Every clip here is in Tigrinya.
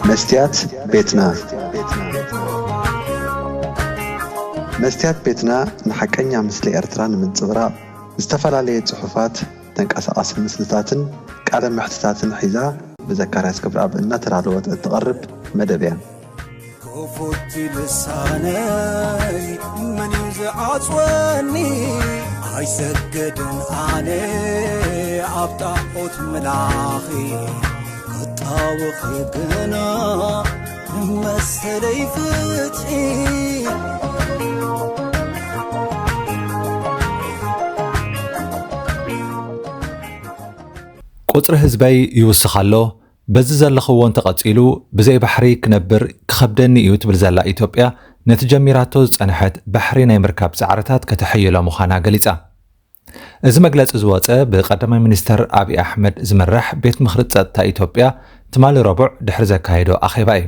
መስትያት ቤትና። መስትያት ቤትና ንሓቀኛ ምስሊ ኤርትራ ንምንጽብራቕ ዝተፈላለየ ጽሑፋት፣ ተንቀሳቓሲ ምስልታትን ቃለ መሕትታትን ሒዛ ብዘካርያስ ክብረኣብ እናተዳለወት እትቐርብ መደብ እያ። ክፉት ልሳነይ መን እዩ ዝዓጽወኒ? ኣይሰግድን ኣነ ኣብ ጣዖት ምላኺ፣ ክጣወኺ ግና ንመሰለይ ፍትሒ። ቁጽሪ ህዝበይ ይውስኽ ኣሎ፣ በዚ ዘለኽዎ እንተቐጺሉ ብዘይ ባሕሪ ክነብር ክኸብደኒ እዩ ትብል ዘላ ኢትዮጵያ፣ ነቲ ጀሚራቶ ዝጸንሐት ባሕሪ ናይ ምርካብ ጻዕርታት ከተሐይሎ ምዃና ገሊጻ። እዚ መግለጺ ዝወጸ ብቀዳማይ ሚኒስተር ኣብይ ኣሕመድ ዝምራሕ ቤት ምኽሪ ጸጥታ ኢትዮጵያ ትማሊ ረቡዕ ድሕሪ ዘካየዶ ኣኼባ እዩ።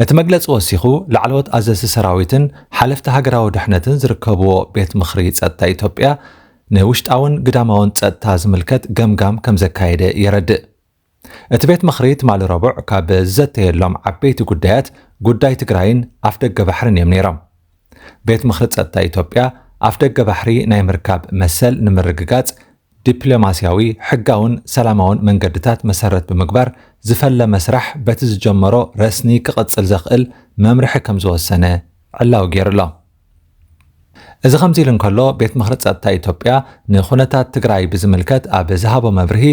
እቲ መግለጺ ወሲኹ፣ ላዕለዎት ኣዘዝቲ ሰራዊትን ሓለፍቲ ሃገራዊ ድሕነትን ዝርከብዎ ቤት ምኽሪ ጸጥታ ኢትዮጵያ ንውሽጣውን ግዳማውን ጸጥታ ዝምልከት ገምጋም ከም ዘካየደ የረድእ። እቲ ቤት ምኽሪ ትማሊ ረቡዕ ካብ ዝዘተየሎም ዓበይቲ ጉዳያት፣ ጉዳይ ትግራይን ኣፍደገ ባሕርን እዮም ነይሮም። ቤት ምኽሪ ጸጥታ ኢትዮጵያ ኣፍደገ ባሕሪ ናይ ምርካብ መሰል ንምርግጋጽ፣ ዲፕሎማስያዊ፣ ሕጋውን ሰላማውን መንገድታት መሰረት ብምግባር ዝፈለመ ስራሕ በቲ ዝጀመሮ ረስኒ ክቕጽል ዘኽእል መምርሒ ከም ዝወሰነ ዕላዊ ገይሩ ኣሎ። እዚ ከምዚ ኢሉ እንከሎ፣ ቤት ምኽሪ ጸጥታ ኢትዮጵያ ንኹነታት ትግራይ ብዝምልከት ኣብ ዝሃቦ መብርሂ፣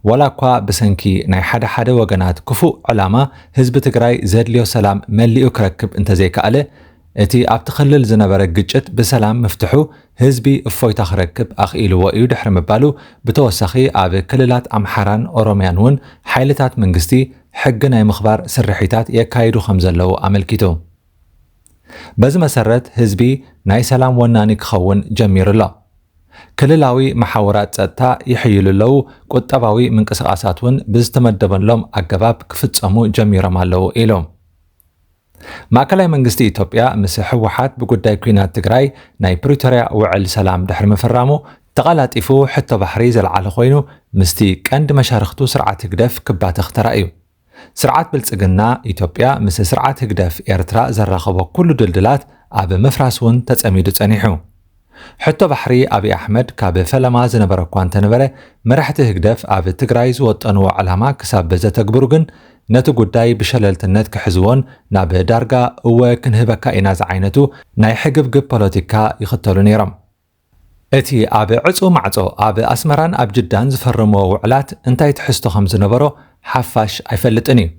ዋላ እኳ ብሰንኪ ናይ ሓደ ሓደ ወገናት ክፉእ ዕላማ ህዝቢ ትግራይ ዘድልዮ ሰላም መሊኡ ክረክብ እንተዘይከኣለ፣ እቲ ኣብቲ ክልል ዝነበረ ግጭት ብሰላም ምፍትሑ ህዝቢ እፎይታ ክረክብ ኣኽኢልዎ እዩ ድሕሪ ምባሉ፣ ብተወሳኺ ኣብ ክልላት ኣምሓራን ኦሮምያን እውን ሓይልታት መንግስቲ ሕጊ ናይ ምኽባር ስርሒታት የካይዱ ከም ዘለዉ ኣመልኪቱ። በዚ መሰረት ህዝቢ ናይ ሰላም ወናኒ ክኸውን ጀሚሩ ኣሎ። ክልላዊ መሓውራት ጸጥታ ይሕይሉ ኣለዉ፣ ቁጠባዊ ምንቅስቓሳት እውን ብዝተመደበሎም ኣገባብ ክፍጸሙ ጀሚሮም ኣለዉ ኢሉ። ማእከላይ መንግስቲ ኢትዮጵያ ምስ ህወሓት ብጉዳይ ኲናት ትግራይ ናይ ፕሪቶርያ ውዕል ሰላም ድሕሪ ምፍራሙ፣ ተቐላጢፉ ሕቶ ባሕሪ ዘልዓለ ኮይኑ፣ ምስቲ ቀንዲ መሻርኽቱ ስርዓት ህግደፍ ክባተኽ ተራእዩ። ስርዓት ብልጽግና ኢትዮጵያ ምስ ስርዓት ህግደፍ ኤርትራ ዘራኸቦ ኩሉ ድልድላት ኣብ ምፍራስ እውን ተጸሚዱ ጸኒሑ። ሕቶ ባሕሪ ኣብይ ኣሕመድ ካብ ፈለማ ዝነበረ እኳ እንተነበረ፣ መራሕቲ ህግደፍ ኣብ ትግራይ ዝወጠንዎ ዕላማ ክሳብ ዘተግብሩ ግን፣ ነቲ ጉዳይ ብሸለልትነት ክሕዝዎን ናብ ዳርጋ እወ ክንህበካ ኢና ዝዓይነቱ ናይ ሕግብግብ ፖለቲካ ይኽተሉ ነይሮም። እቲ ኣብ ዕጹው ማዕጾ ኣብ ኣስመራን ኣብ ጅዳን ዝፈረምዎ ውዕላት እንታይ ትሕዝቶ ከም ዝነበሮ ሓፋሽ ኣይፈልጥን እዩ።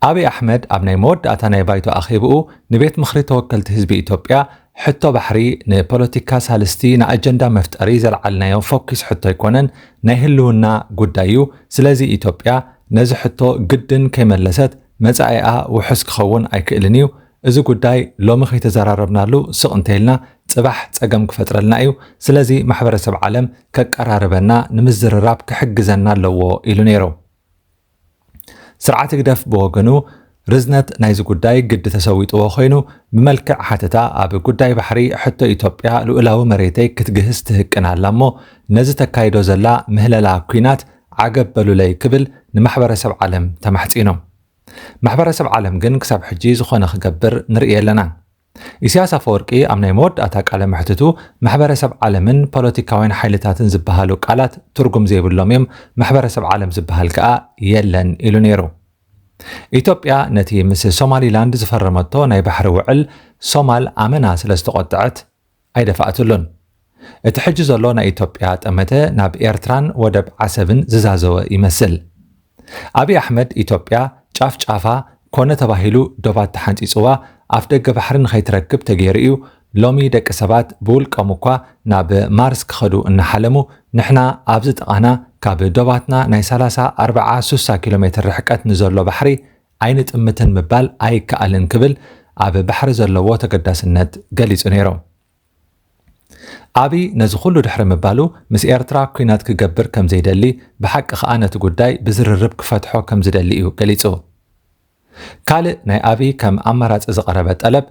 ኣብይ ኣሕመድ ኣብ ናይ መወዳእታ ናይ ባይቶ ኣኼብኡ ንቤት ምኽሪ ተወከልቲ ህዝቢ ኢትዮጵያ፣ ሕቶ ባሕሪ ንፖለቲካ ሳልስቲ ንኣጀንዳ መፍጠሪ ዘልዓልናዮ ፎኪስ ሕቶ ኣይኮነን፣ ናይ ህልውና ጉዳይ እዩ። ስለዚ ኢትዮጵያ ነዚ ሕቶ ግድን ከይመለሰት መጻኢኣ ውሑስ ክኸውን ኣይክእልን እዩ። እዚ ጉዳይ ሎሚ ከይተዘራረብናሉ ስቕ እንተኢልና፣ ጽባሕ ጸገም ክፈጥረልና እዩ። ስለዚ ማሕበረሰብ ዓለም ከቀራርበና፣ ንምዝርራብ ክሕግዘና ኣለዎ ኢሉ ነይሩ። ስርዓት ህግደፍ ብወገኑ፣ ርዝነት ናይዚ ጉዳይ ግዲ ተሰዊጥዎ ኮይኑ፣ ብመልክዕ ሓተታ ኣብ ጉዳይ ባሕሪ ሕቶ ኢትዮጵያ ልኡላዊ መሬተይ ክትግህስ ትህቅን ኣላ እሞ፣ ነዚ ተካይዶ ዘላ ምህለላ ኲናት ዓገብ በሉለይ ክብል ንማሕበረሰብ ዓለም ተማሕጺኑ። ማሕበረሰብ ዓለም ግን ክሳብ ሕጂ ዝኾነ ክገብር ንርኢ የለናን። ኢሳያስ ኣፈወርቂ ኣብ ናይ መወዳእታ ቃለ መሕትቱ፣ ማሕበረሰብ ዓለምን ፖለቲካውያን ሓይልታትን ዝበሃሉ ቃላት ትርጉም ዘይብሎም እዮም፣ ማሕበረሰብ ዓለም ዝበሃል ከኣ የለን ኢሉ ነይሩ። ኢትዮጵያ ነቲ ምስ ሶማሊላንድ ዝፈረመቶ ናይ ባሕሪ ውዕል ሶማል ኣመና ስለ ዝተቖጥዐት ኣይደፍኣትሉን። እቲ ሕጂ ዘሎ ናይ ኢትዮጵያ ጠመተ ናብ ኤርትራን ወደብ ዓሰብን ዝዛዘወ ይመስል። ኣብይ ኣሕመድ ኢትዮጵያ ጫፍ ጫፋ ኮነ ተባሂሉ ዶባት ተሓንጺጽዋ ኣፍ ደገ ባሕሪ ንኸይትረክብ ተገይሩ እዩ። ሎሚ ደቂ ሰባት ብውልቆም እኳ ናብ ማርስ ክኸዱ እናሓለሙ፣ ንሕና ኣብዚ ጥቓና ካብ ዶባትና ናይ ሰላሳ፣ ኣርብዓ፣ ስሳ ኪሎ ሜትር ርሕቀት ንዘሎ ባሕሪ ኣይንጥምትን ምባል ኣይከኣልን ክብል ኣብ ባሕሪ ዘለዎ ተገዳስነት ገሊጹ ነይሩ። ኣብይ ነዚ ኩሉ ድሕሪ ምባሉ፣ ምስ ኤርትራ ኲናት ክገብር ከም ዘይደሊ፣ ብሓቂ ከኣ ነቲ ጉዳይ ብዝርርብ ክፈትሖ ከም ዝደሊ እዩ ገሊጹ። ካልእ ናይ ኣብይ ከም ኣማራጺ ዝቐረበ ጠለብ፣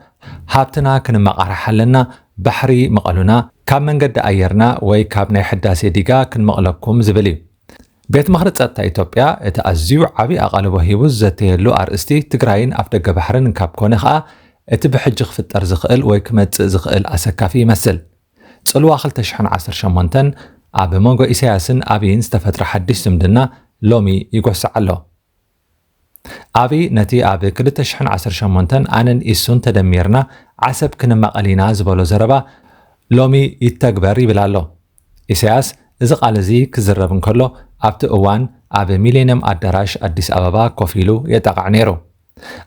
ሃብትና ክንመቓርሕ ኣለና፣ ባሕሪ ምቐሉና፣ ካብ መንገዲ ኣየርና ወይ ካብ ናይ ሕዳሴ ዲጋ ክንመቕለኩም ዝብል እዩ። ቤት ምኽሪ ጸጥታ ኢትዮጵያ እቲ ኣዝዩ ዓቢ ኣቓልቦ ሂቡ ዝዘተየሉ ኣርእስቲ ትግራይን ኣፍደገ ባሕርን ካብ ኮነ ኸኣ እቲ ብሕጂ ክፍጠር ዝኽእል ወይ ክመጽእ ዝኽእል ኣሰካፊ ይመስል። ጽልዋ ክልተ ሽሕን ዓሰርተ ሸሞንተን ኣብ መንጎ ኢሳያስን ኣብይን ዝተፈጥረ ሓድሽ ዝምድና ሎሚ ይጎስዕ ኣሎ። ኣብይ ነቲ ኣብ ክልተ ሽሕን ዓሰርተ ሸሞንተን ኣነን ኢሱን ተደሚርና ዓሰብ ክንማቐል ኢና ዝበሎ ዘረባ ሎሚ ይተግበር ይብል ኣሎ። ኢሳያስ እዚ ቃል እዚ ክዝረብ እንከሎ ኣብቲ እዋን ኣብ ሚሌንየም ኣዳራሽ ኣዲስ ኣበባ ኮፍ ኢሉ የጣቕዕ ነይሩ።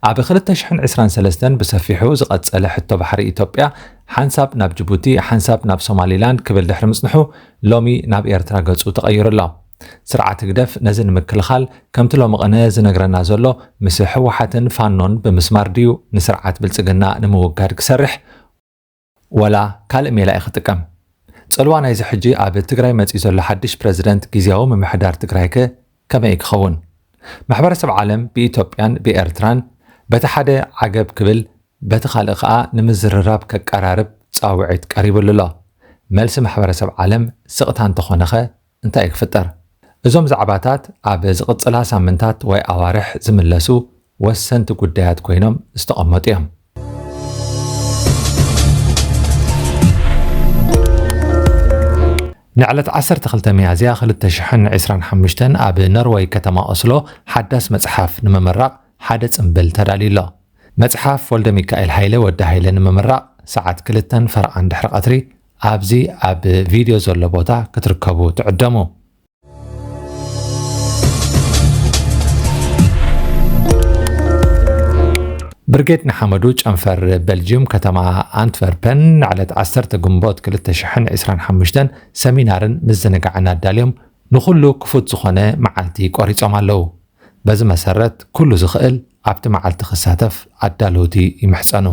ኣብ ክልተ ሽሕን ዕስራን ሰለስተን ብሰፊሑ ዝቐጸለ ሕቶ ባሕሪ ኢትዮጵያ ሓንሳብ ናብ ጅቡቲ ሓንሳብ ናብ ሶማሊላንድ ክብል ድሕሪ ምጽንሑ ሎሚ ናብ ኤርትራ ገጹ ተቐይሩ ኣሎ። ስርዓት ህግደፍ ነዚ ንምክልኻል ከምቲ ሎሚ ቅነ ዝነግረና ዘሎ ምስ ህወሓትን ፋኖን ብምስማር ድዩ ንስርዓት ብልጽግና ንምውጋድ ክሰርሕ ወላ ካልእ ሜላ እዩ ክጥቀም? ጽልዋ ናይዚ ሕጂ ኣብ ትግራይ መጺኡ ዘሎ ሓድሽ ፕረዚደንት ግዝያዊ ምምሕዳር ትግራይከ ከመይ ክኸውን? ማሕበረሰብ ዓለም ብኢትዮጵያን ብኤርትራን በቲ ሓደ ዓገብ ክብል በቲ ካልእ ከኣ ንምዝርራብ ከቀራርብ ጻውዒት ቀሪቡሉ ኣሎ። መልሲ ማሕበረሰብ ዓለም ስቕታ እንተኾነኸ እንታይ ክፍጠር? እዞም ዛዕባታት ኣብ ዝቕጽላ ሳምንታት ወይ ኣዋርሕ ዝምለሱ ወሰንቲ ጉዳያት ኮይኖም ዝተቐመጡ እዮም። ንዕለት ዓሰርተ ክልተ ሚያዝያ ክልተ ሽሕን ዕስራን ሓሙሽተን ኣብ ኖርወይ ከተማ ኦስሎ ሓዳስ መጽሓፍ ንምምራቕ ሓደ ጽምብል ተዳልዩ ኣሎ። መጽሓፍ ወልደ ሚካኤል ሃይለ ወዲ ሃይለ ንምምራቕ ሰዓት ክልተን ፈረቓን ድሕሪ ቀትሪ ኣብዚ ኣብ ቪድዮ ዘሎ ቦታ ክትርከቡ ትዕደሙ። ብርጌድ ንሓመዱ ጨንፈር ቤልጅዩም ከተማ ኣንትቨርፐን ንዕለት ዓሰርተ ግንቦት ክልተ ሽሕን ዕስራን ሓሙሽተን ሰሚናርን ምዝንጋዕን ኣዳልዮም ንኹሉ ክፉት ዝኾነ መዓልቲ ቆሪጾም ኣለዉ። በዚ መሰረት ኩሉ ዝኽእል ኣብቲ መዓልቲ ክሳተፍ ኣዳለውቲ ይምሕጸኑ።